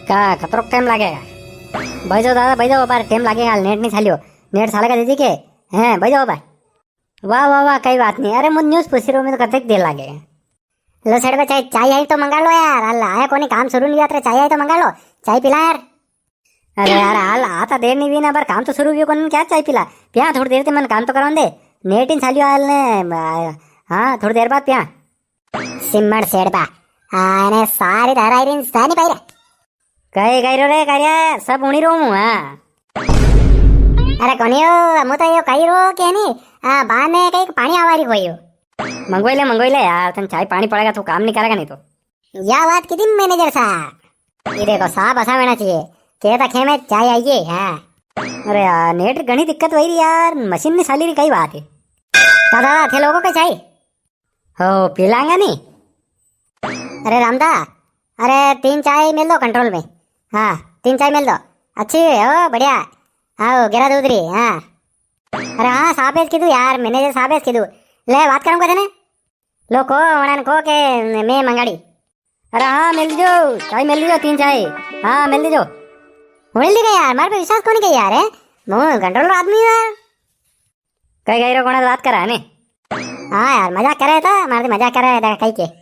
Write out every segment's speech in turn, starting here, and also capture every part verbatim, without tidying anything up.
का, कतरो टाइम लागेगा? भाई जाओ दादा, भाई जाओ, अबार टाइम लागेगा, हाल नेट नी चालियो। नेट चालेगा दीदी के? हैं, भाई जाओ अबार। वाह, वाह, वाह, कई बात नी। अरे, मुझे न्यूज़ पूछी रो, मैं तो कतरी देर लागेगा। लो सेठ भाई, चाय, चाय आई तो मंगा लो यार। हाल आया कोनी, काम शुरू नी हुआ, चाय आई तो मंगा लो, चाय पिला यार। अरे यार, हाल आता देर नी हुई ना, पर काम तो शुरू हुई कोनी, क्या चाय पिला? पिया थोड़ी देर ते, मन काम तो करवा दे। नेट इन चालियो हाल ने, आ, हाँ, थोड़ी देर बाद पिया। सिमड़ सेठ बा, आने सारी धारा आयरन सानी पाई रे। कई कई रो रे कार्या, सब उणी रो हूँ, हाँ। अरे कोनी हो, मु तो यो कई रो के नी, आ, बा ने कई पानी आवारी कोई हो। मंगवाई ले, मंगवाई ले यार, तन चाय पानी पड़ेगा तो काम नी करेगा नी तो। या बात कीधी मैनेजर साहब। ये देखो, साहब असा वेणा चाहिए। के तो खे में चाय आई है, हाँ। अरे यार, नेट घणी दिक्कत वई री यार, मशीन नी चाली री, कई बात है। दादा, थे लोगों के चाय? हो, पी लांगा नी। अरे रामदा, अरे तीन चाय मेल दो कंट्रोल में। हाँ, तीन चाय मेल दो। अच्छी हो, बढ़िया। आओ, गेरा दूध री, हाँ। अरे हाँ, साहब कीधु यार, मैनेजर साहब कीधु। ले, बात करूँ कदे ने? लो को, वणन को के मैं मंगाड़ी। अरे हाँ, मेल दीजो, चाय मेल दीजो, तीन चाय। हाँ, मेल दीजो। मेल दी गई यार, मारे पे विश्वास कोनी के यार, है? मु कंट्रोल रो आदमी हूँ यार। कई कई रो कोने बात करा ने? हाँ यार, मजाक करे तो, मारे तो मजाक करे, देखा कई के।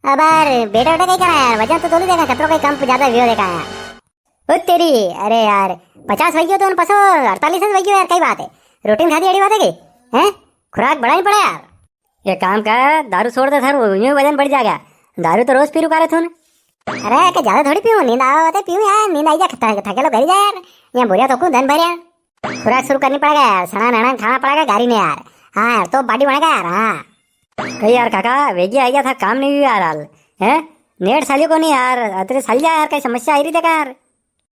अबार बेटा बेटा कई करा यार, वजन तो तोली देखा, कतरो कई कम ज्यादा व्यो देखा यार। ओ तेरी, अरे यार, पचास वई गयो तो उन पसो अड़तालीस वई गयो यार, कई बात है? रोटी नी खादी, अड़ी बात है के? हैं? खुराक बढ़ानी पड़े यार। एक काम कर, दारू छोड़ दे, थारू यूं ही वजन बढ़ जाएगा। दारू तो रोज पीरू करे थू ने। अरे, के ज्यादा थोड़ी पीऊं, नींद आवे तो पीऊं यार, नींद आई जा, थके, थकेलो करी जा यार। या बोरिया तो कूं दन भर यार। खुराक शुरू करनी पड़ेगा यार, सणा नणा खाना पड़ेगा गारी ने यार। हाँ यार, तो बॉडी बनेगा यार, हाँ। कई यार काका, वेगी आ गया था, काम नी हुई यार हाल। हैं? नेट सालियो कोनी यार, अतरे साल जा यार, कई समस्या आई री देखा यार।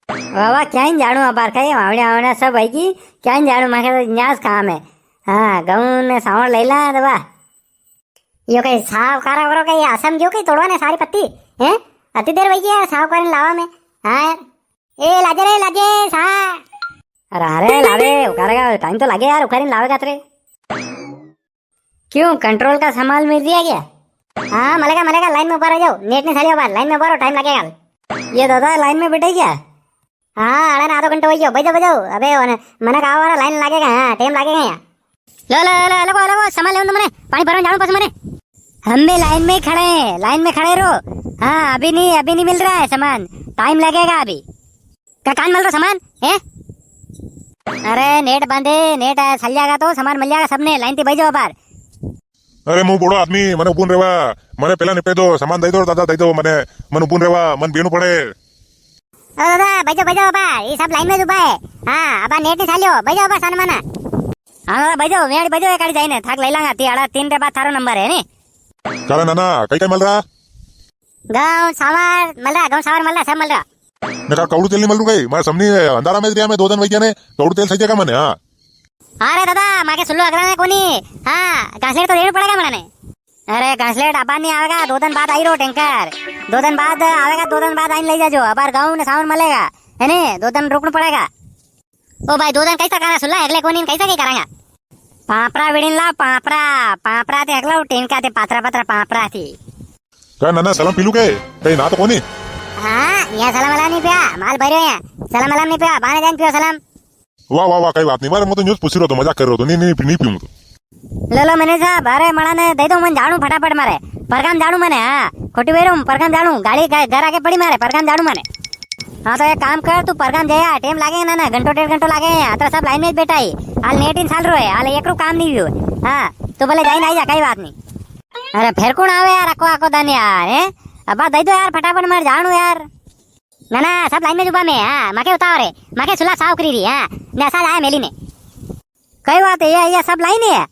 वाह वाह, क्या ही जाणू अबार, कई वावड़िया वावड़िया सब आई गी, क्या ही जाणू, माके तो न्याज काम है। हाँ, गहूं ने सावण ले ला दवा। यो कई साव कारा करो, कई असम गयो कई तोड़वा ने सारी पत्ती, हैं? अति देर वई गी यार, साव कारीन लावा में। हाँ यार। ए, लाजे रे, लाजे, सा। अरे, अरे, लावे, उकारेगा, टाइम तो लागे यार, उकारीन लावेगा तरे। क्यों, कंट्रोल का सामान मिल गया क्या? हाँ, मलेगा, मलेगा, लाइन में उबा रो जाओ, नेट नी सालियो बार, लाइन में उबा रो, टाइम लागेगा। ये दादा, लाइन में बैठे क्या? हाँ, अड़े ना, आधो घंटो वई गयो, बई जाओ, बई जाओ। अबे, ओने, मनक आवा वाला, लाइन लागेगा, हाँ, टाइम लागेगा यहाँ। लो, लो, लो, लो, लो, लो, सामान लेवन दो मने, पानी भरवा जाणू पस मने। हम भी लाइन में ही खड़े हैं, लाइन में खड़े रो। हाँ, अभी नहीं, अभी नहीं मिल रहा है सामान, टाइम लगेगा अभी। का कान मल रो सामान है? अरे नेट बंद है, नेट आया, चल जाएगा तो सामान मिल जाएगा सबने, लाइन थी बई जाओ बार। अरे मु बूढ़ो आदमी, मने उबून रेवा, मने पेला निपटे दो, सामान दई दो दादा, दई दो मने, मने उबून रेवा, मन बेनु पड़े। ओ दादा, बई जाओ, बई जाओ बाबा, ये सब लाइन में उबा है। हाँ, अबा नेट नी सालियो, बई जाओ बाबा, सान माना। हाँ दादा, बई जाओ, वेड़ी बई जाओ, एक आड़ी जाइने, थाक लई लांगा, ती आड़ा तीन रे बाद थारो नंबर है, नी? काला नाना, कई कई मल रहा? गहूं, सावर मल रहा, गहूं, सावर मल रहा, सब मल रहा। ने का कौड़ू तेल नी मल रू कई? मारे समनी अंधारा में रिया में दो दिन वई गया ने, कौड़ू तेल सही जगह मने, हाँ। अरे दादा, माके सुल्लो अगला ने कोनी। हाँ, घासलेट तो देणो पड़ेगा मने। अरे घासलेट अबार नी आवेगा, दो दिन बाद आई रो टैंकर। दो दिन बाद आवेगा, दो दिन बाद आइन लई जाजो। अबार गहूं ने सावर मलेगा, है ने? दो दिन रुकणो पड़ेगा। ओ भाई, दो दिन कैसा करा सुल्ला, अगले कोनी कैसा के करांगा? पापड़ा बिड़ीन लाव, पापड़ा, पापड़ा ते अगला टेनका ते पातरा पातरा पापड़ा थी। का नाना सलम पीलू के? कई ना तो कोनी? हाँ, या सलम अलम नी पिया, माल भरियो है। सलम अलम नी पिया, बाने जाइन पियो सलम। वाह, वाह, वाह, कई बात नी, मारे, मु तो न्यूज पूछी रो तो, मजाक करी रो तो, नी, नी, नी पीऊं तो। लो, लो, मैनेजर साहब, अरे, मना ने दई दो, मन जाणू फटाफट मारे। परगाम जाणू मने, हाँ। खोटी बेरू, परगाम जाणू, गाड़ी घ-, घर आके पड़ी मारे, परगाम जाणू मने। हाँ, तो एक काम कर, तू परगाम जाया, टाइम लागे ना, ना, घंटो डेढ़ घंटो लागे, अतरा सब लाइन में बैठा है। हाल नेट इन साल रो है, हाल एक रो काम नी हुयो। हाँ, तो भले जाइन आई जा, कई बात नी। अरे, फेर कुण आवे यार, अको, अको दन यार, हैं? अबा, दई दो यार, फटाफट मारे जाणू यार। ना, ना, सब लाइन में उबा में, हाँ, माके उतावर है, माके सुला साव करी री, हाँ, ने असा लाया मेली ने। कई बात है, ये, ये सब लाइन है।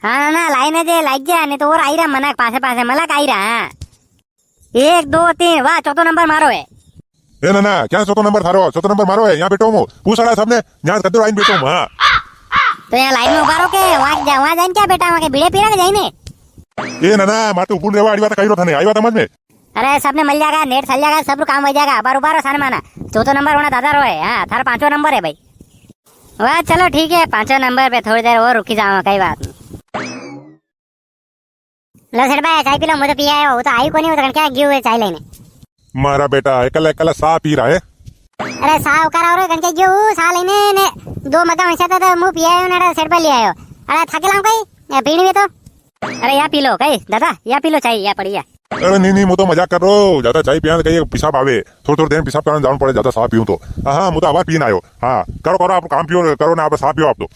हाँ ना, ना, लाइन है जे लाग गया, नी तो और आई रहा मनक पासे पासे, मलक आई रहा, हाँ। एक, दो, तीन, वाह, चौथो नंबर मारो है। ए ना, ना, क्या चौथो नंबर थारो? चौथो नंबर मारो है, यहाँ बैठो मु। पूछ रहा सबने, यहाँ कद्दू लाइन बैठो मु, हाँ। तो यहाँ लाइन में उबा रो के, वहाँ जा, वहाँ जाइन क्या बेटा, वहाँ के बीड़े पी रहा के जाइने? ए ना, ना, मारे तो उबून रेवा, आड़ी बात कही रो थाने, आई बात समझ में? अरे, सबने मल जागा, नेट सल जागा, सब रो काम हो जागा। अबार उबा रो सान माना। चौथो नंबर होना दादा रो है। हाँ, थारो पांचवा नंबर है भाई। वाह, चलो ठीक है, पांचवा नंबर पे थोड़ी देर और रुकी जावा, कई बात नी। लो सेठ भाई, चाय पी लो, मु तो पी आयो, वो तो आयु कोनी, वो तो कण क्या गयो है चाय लेने। मारा बेटा एकला एकला सा पी रहा है। अरे सा उकारा रे, कणके जो सा लेने ने दो मग्गा में से तो, तो मुंह पियायो ने, अरे सेठ पे ले आयो। अरे थाके लाऊं कई, ए, पीणी भी तो। अरे या पी लो कई दादा, या पी लो चाय, या पड़ी है। अरे नी नी, मु तो मजाक कर रो, ज्यादा चाय पिया तो कई पेशाब आवे, थोड़ी थोड़ी देर में पेशाब करने जाना पड़े, ज्यादा सा पीऊं तो। हाँ, मु तो आवाज पीने आयो। हाँ, करो करो, आप काम पियो, करो ना, आप सा पियो आप तो।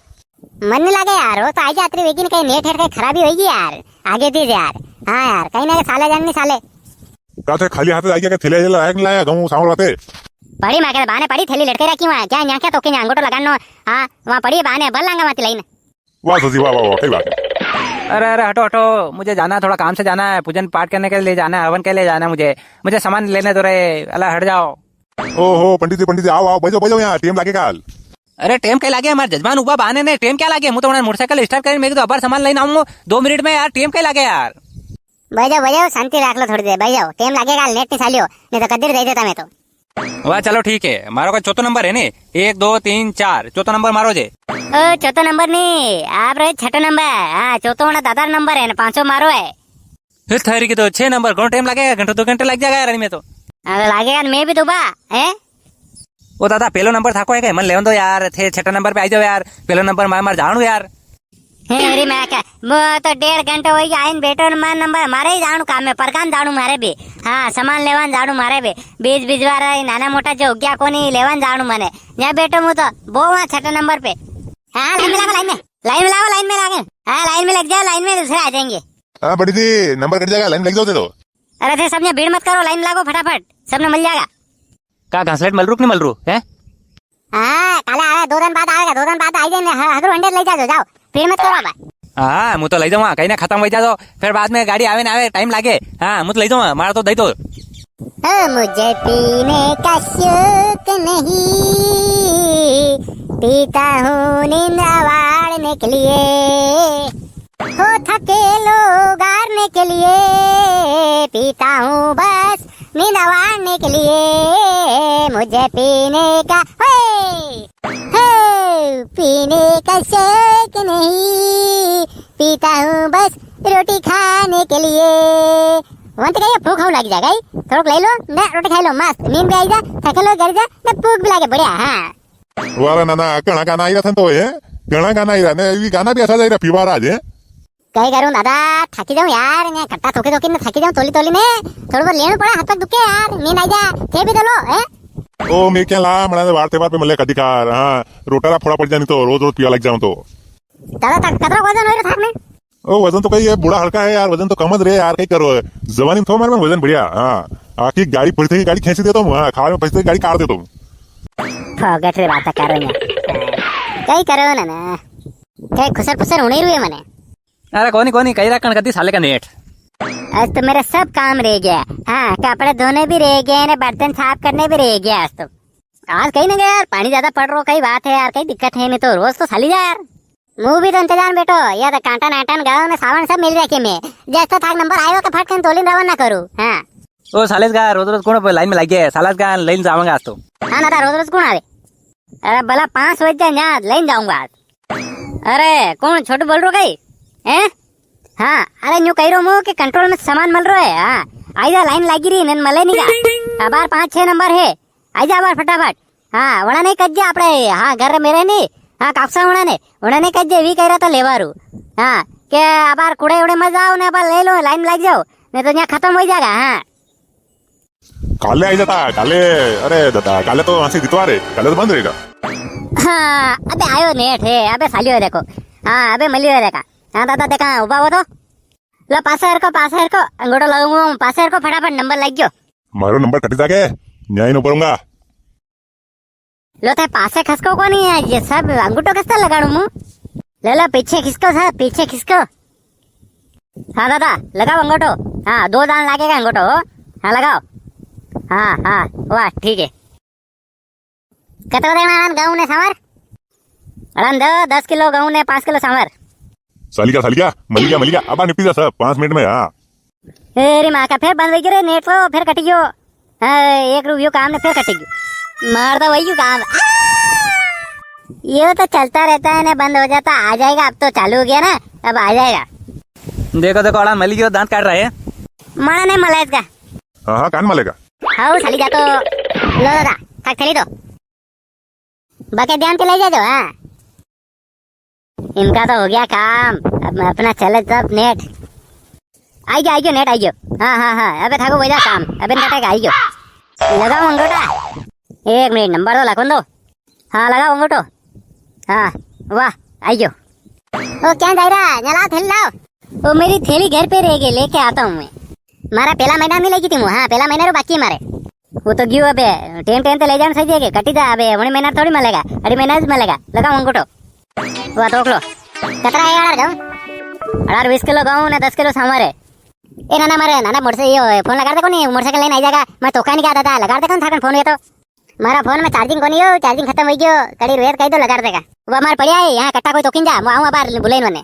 मन नी लागे यार, वो तो आई जा अतरी वेगी ने, कई नेट हेट कई खराबी होगी यार, आगे दीज यार। हाँ यार, कई ना कई साले जान नी साले। का थे खाली हाथ आई गया, के थैली लायक नी लाया, गहूं सावल बाते। पड़ी मां के बाने पड़ी थैली लटके रखी वहां, क्या न्या क्या तो के न्या अंगूठो लगानो। हाँ, वहां पड़ी बाने, बल लांगा वहां ती लाइन। वाह ससुर जी, वाह, वाह, वाह, कई बात है। अरे, अरे, हटो, हटो, मुझे जाना है, थोड़ा काम से जाना है, पूजन पाठ करने के लिए जाना है, हवन के लिए जाना है मुझे, मुझे सामान लेने दो रे, अला हट जाओ। ओहो, पंडित जी, पंडित जी, आओ, आओ, बैठो, बैठो यहाँ, टेम लागेगा हाल। अरे, टेम कई लागे, हमारे जजमान उबा बाने ने, टेम क्या लागे? मु तो उन्हें मोटरसाइकिल स्टार्ट करी, मैं तो अबार सामान लेने आऊंगा, दो मिनट में यार, टेम कई लागे यार। बैठो, बैठो, शांति राख लो थोड़ी देर, बैठो, टेम लागेगा हाल, नेट नी सालियो, नी तो कदी दे देता मैं तो। वाह, चलो ठीक है, मारो का चौथो नंबर है ने, एक, दो, तीन, चार, चौथो नंबर मारो जे। ओ, चौथो नंबर नी, आप रे छठो नंबर। हाँ, चौथो होना दादा रा नंबर है ना, पांचो मारो है। फिर थारी की तो छह नंबर, घणो टाइम लागेगा, घंटो दो घंटे लग जाएगा यार, इनमें तो। अरे लागेगा, मैं भी तो बा, हैं? ओ दादा, पहलो नंबर थाको है के? मन लेवन दो यार, थे छठा नंबर पे आई जाओ यार, पहलो नंबर मार मार जाणू यार। हे रे मैं क्या, मो तो डेढ़ घंटो होई गया, आइन बैठो न, मार नंबर, मारे ही जाणू काम है, परगाम जाणू मारे भी। हाँ, सामान लेवन जाणू मारे भी। बीज बिजवारा, नाना मोटा जो उग्या कोनी, लेवन जाणू मने। यहाँ बैठो मु तो, बो वहाँ छठे नंबर पे। हाँ, लाइन में लागो, लाइन में। लाइन में लागो, लाइन में लागे। हाँ, लाइन में लग जाओ, लाइन में दूसरे आ जाएंगे। हाँ, बड़ी जी, नंबर कट जाएगा, लाइन में लग जाओ थे तो। अरे थे सब ने भीड़ मत करो, लाइन में लागो फटाफट, सबने मिल जाएगा। का घासलेट मल रू कि नी मल रू, हैं? हाँ, काले आवे, दो दिन बाद आवेगा, दो दिन बाद आई जाए, ह-, हगरू हंडे ले जाजो, जाओ, फिर मत करो अब। हाँ, मु तो ले जाऊंगा, कहीं ना खत्म हो जातो, फिर बाद में गाड़ी आवे ना आवे, टाइम लागे। हाँ, मु तो ले जाऊंगा, मारा तो दे दो। ओ, मुझे पीने का शौक नहीं, पीता हूँ नींद आवाड़ने के लिए। हो थकेलो गारने के लिए पीता हूँ बस, नींद आवाड़ने के लिए मुझे पीने का, हे, हे, पीने का शौक नहीं, पीता हूँ बस रोटी खाने के लिए। वंत कहिए भूख हऊ लागी जा गई, थोड़ोक ले लो ने रोटी खाई लो, मस्त नींद भी आई जा, थकेलो घर जा ने भूख भी लागे, बढ़िया। हाँ। वारा नाना, घणा गाना आई रहा था तो ये, घणा गाना आई रहा ने, ये गाना भी ऐसा जाई रहा पीवा राज है। कई करूं दादा, थकी जाऊं यार, ने कट्टा थोकी थोकी ने थकी जाऊं, तोली तोली ने, थोड़ा बहुत लेना पड़ा, हाथ पग दुखे यार, नींद आई जा, थे भी तो लो, हैं? ओ, मैं क्या ला, मना वार त्योहार पे मले कदी कार, हाँ, रोटा रा फोड़ा पड़ जानी तो, रोज रोज पीवा लग जाऊं तो। दादा, तक कतरा वजन होई रे थाक में? ओ, वजन तो कई है, बूढ़ा हल्का है यार, वजन तो कम ज रे यार, कई करो है। जवानी में थो मारे में वजन बढ़िया, हाँ। आखी गाड़ी पड़ी थी, गाड़ी खेंची देता हूँ, हाँ, खाल में फंसी थी, गाड़ी काट देता हूँ। फोगट रे बात करो ना। कई करो ना ना। कई खुसर फुसर होने रुए मने। अरे कोनी, कोनी, कई रखण कदी साले का नेट। आज तो मेरा सब काम रह गया। हाँ, कपड़े धोने भी रह गए ने, बर्तन साफ करने भी रह गया आज तो। आज कहीं ना गया यार, पानी ज्यादा पड़ रो, कई बात है यार, कई दिक्कत है, नी तो रोज तो साली जा यार। मु भी तो इंतजार में बैठो, या तो कांटा नाटा ने गाँव ने सावन सब मिल रखे में। जैसा थाक नंबर आयो के फटकन तोली रवाना करू। हाँ। ओ सालेस का रोज रोज कौन पे लाइन में लग गया है? सालेस का लाइन जावांगा आज तो। हाँ ना, रोज रोज कौन आवे? अरे भला पाँच बजे जा, लाइन जाऊंगा आज। अरे कौन छोटू बोल रो कई? हैं? हाँ, अरे न्यू कही रो मु के कंट्रोल में सामान मल रो है। हाँ, आई जा, लाइन लागी री, नन मले नी का। अबार पाँच छह नंबर है, आई जा अबार फटाफट। हाँ, वणा ने कज्जे आपड़े, हाँ, घर रे मेरे नी, हाँ, काकसा वणा ने, वणा ने कज्जे, वी कह रहा था लेवारू। हाँ, के अबार कुड़े उड़े मत जाओ ने, अबार ले लो, लाइन में लग जाओ, नी तो यहाँ खत्म हो जाएगा। हाँ। काले आई जाता, काले, अरे दादा, काले तो वासी दितवार है, काले तो बंद रहेगा। हाँ, अबे आयो नेट है, अबे सालियो है देखो। हाँ, अबे मलियो है देखा। हाँ दादा, देखा, उबा हो तो। लो, पासे हरको, पासे हरको, अंगूठो लगाऊंगा, पासे हरको, फटाफट नंबर लग गयो। मारो नंबर कटी जाके, न्याय नो पड़ूंगा। लो, थे पासे खसको कोनी है, ये सब अंगूठो कस्ता लगाड़ू मु? ले लो, पीछे खिसको सर, पीछे खिसको। हाँ दादा, लगाओ अंगूठो। हाँ, दो दान लागेगा अंगूठो, हो? हाँ, लगाओ। हाँ, हाँ, वाह, ठीक है। कतरा देना अड़न गहूं ने सांवर? अड़न दो, दस किलो गहूं ने पाँच किलो सांवर। सालिका, सालिका, मलिका, मलिका, अब निपटी जा सब, पाँच मिनट में, हाँ। ए रे माँ का, फिर बंद हो गयो रे नेट तो, फिर कट गयो। हाँ, एक रुपयो काम ने फिर कट गयो। मार तो वही काम। आ! ये तो चलता रहता है ना, बंद हो जाता, आ जाएगा। अब तो चालू हो गया ना, अब आ जाएगा। देखो, देखो, अड़ा मल गयो, दांत काट रहा है। मारा नहीं मला इसका। हाँ, हाँ, कान मलेगा। हाउ, साली जा तो। लो दादा, थाक थैली दो। बाकी ध्यान से ले जाजो, हाँ। इनका तो हो गया काम, अब अपना चले तब नेट। आई गयो, आई गयो, नेट आई गयो। हाँ, हाँ, हाँ, अबे थाको बोला काम, अबे नेट आई गयो। लगाओ अंगूठा। एक मिनट, नंबर तो लखन दो। हाँ, लगाओ अंगूठो। हाँ, वाह, आई गयो। ओ, क्या जाई रहा? न्या लाओ, थैली लाओ। ओ, मेरी थैली घर पे रह गई, लेके आता हूँ मैं। मारा पहला महीना नहीं लेगी थी मैं, हाँ, पहला महीना रो बाकी है मारे। वो तो गयो अबे, टेम टेम ते ले जाना सही है, कटी जा अबे, उन्हें महीना थोड़ी मिलेगा, अड़ी महीना ही मिलेगा, लगाओ अंगूठो। वाह, तोक लो। कतरा है यार, जाओ? अठारह बीस किलो गहूँ ने दस किलो सांवर है। ए नाना, मारे नाना मोटरसाइकिल, यो, फोन लगाड़ दे कोनी, मोटरसाइकिल लेने आई जाएगा। मैं तोका नहीं कहा दादा, लगाड़ दे कोनी थाकन फोन ये तो। मारा फोन में चार्जिंग कोनी हो, चार्जिंग खत्म हो गयो। कड़ी रुए तो कही दो, लगाड़ देगा। वो हमारे पड़िया है, यहाँ कट्टा कोई तोकिन जा, मैं आऊँ अबार बुलेन वने।